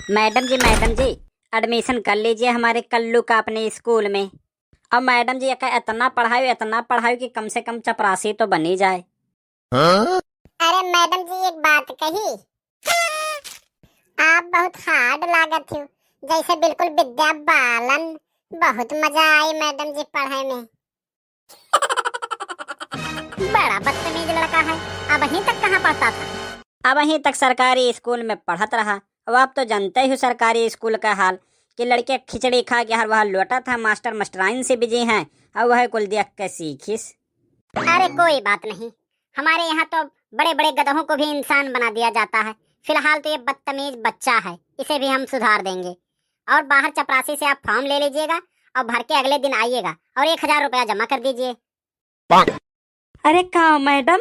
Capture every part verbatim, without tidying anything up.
मैडम जी, मैडम जी, admission कर लीजिए हमारे कल्लू का अपने स्कूल में। और मैडम जी, एका इतना पढ़ायो, इतना पढ़ायो कि कम से कम चपरासी तो बनी जाए। हाँ? अरे मैडम जी, एक बात कही, आप बहुत hard लागत हो, जैसे बिल्कुल विद्या बालन। बहुत मजा आई मैडम जी पढ़े में। बड़ा बदतमीज लड़का है, अबहीं तक कहाँ पढ़ता था? अबहीं तक सरकारी स्कूल में पढ़त रहा। अब आप तो जानते ही हो सरकारी स्कूल का हाल, कि लड़के खिचड़ी खा के हर वहाँ लोटत है, मास्टर मास्टराइन से busy हैं, और वह कुल देख के सीखिस। अरे कोई बात नहीं, हमारे यहाँ तो बड़े बड़े गधों को भी इंसान बना दिया जाता है। फिलहाल तो ये बदतमीज बच्चा है, इसे भी हम सुधार देंगे। और बाहर चपरासी से आप form ले लीजिएगा और भर के अगले दिन आइएगा और एक हजार रुपया जमा कर दीजिए। अरे का मैडम,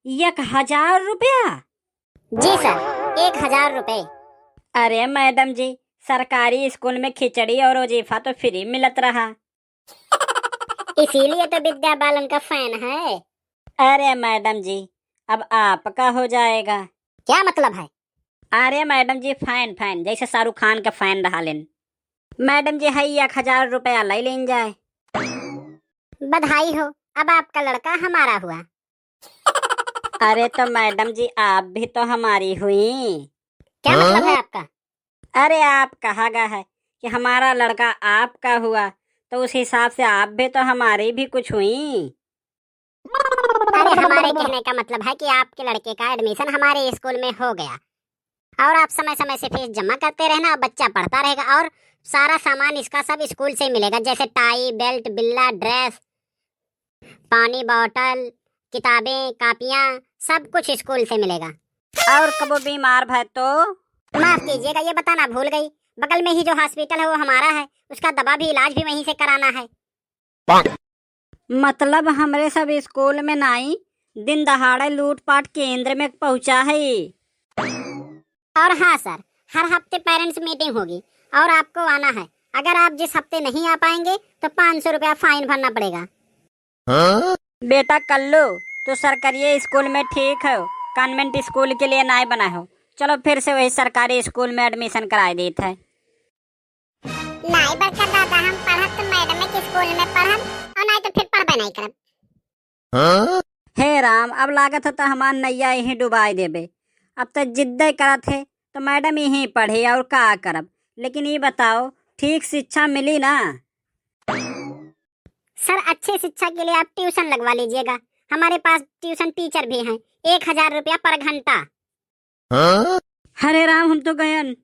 एक हजार रुपया? जी सर, एक हजार रुपये। अरे मैडम जी, सरकारी स्कूल में खिचड़ी और वजीफा तो free मिलत रहा। इसीलिए तो विद्या बालन का fan है। अरे मैडम जी, अब आपका हो जाएगा। क्या मतलब है? अरे मैडम जी, fan, fan, जैसे शाहरुख खान का fan रहा लेन। मैडम जी, है एक हजार रुपया ले लेन जाए। बधाई हो, अब आपका लड़का हमारा हुआ। अरे तो मैडम जी, आप भी तो हमारी हुई। क्या मतलब है आपका? अरे, आप कहा गया है कि हमारा लड़का आपका हुआ, तो उस हिसाब से आप भी तो हमारी भी कुछ हुई। अरे, हमारे कहने का मतलब है कि आपके लड़के का admission हमारे स्कूल में हो गया और आप समय समय से फीस जमा करते रहना और बच्चा पढ़ता रहेगा और सारा सामान इसका सब स्कूल से मिलेगा, जैसे टाई, बेल्ट, बिल्ला, ड्रेस, पानी बॉटल, किताबें, कापियाँ, सब कुछ स्कूल से मिलेगा। और कबो बीमार भय तो? माफ कीजिएगा, ये बताना भूल गई, बगल में ही जो हॉस्पिटल है वो हमारा है, उसका दवा भी इलाज भी वहीं से कराना है। मतलब हमरे सब स्कूल में नाई, दिन दहाड़े लूटपाट केंद्र में पहुँचा है। और हाँ सर, हर हफ्ते पेरेंट्स मीटिंग होगी और आपको आना है। अगर आप जिस हफ्ते नहीं आ पाएंगे तो पाँच सौ रुपया फाइन भरना पड़ेगा। हाँ? बेटा कल्लू, तू सरकारी स्कूल में ठीक है, कॉन्वेंट स्कूल के लिए नाई बना हो। चलो फिर से वही सरकारी स्कूल में एडमिशन कराए देत है। नाई बड़का दादा, हम पढ़ब तो मैडम के स्कूल में पढ़ब और नाई तो फिर पढ़बे नाई करब। हाँ? हे राम, अब लागत है तो हमार नैया यहीं डुबाई देबे। अब तो जिद्दे करत है तो मैडम यहीं पढ़े और का करब, लेकिन ये बताओ ठीक शिक्षा मिली ना? सर, अच्छी शिक्षा के लिए आप ट्यूशन लगवा लीजिएगा, हमारे पास ट्यूशन टीचर भी हैं, एक हजार रुपया पर घंटा। हाँ? हरे राम, हम तो गयन।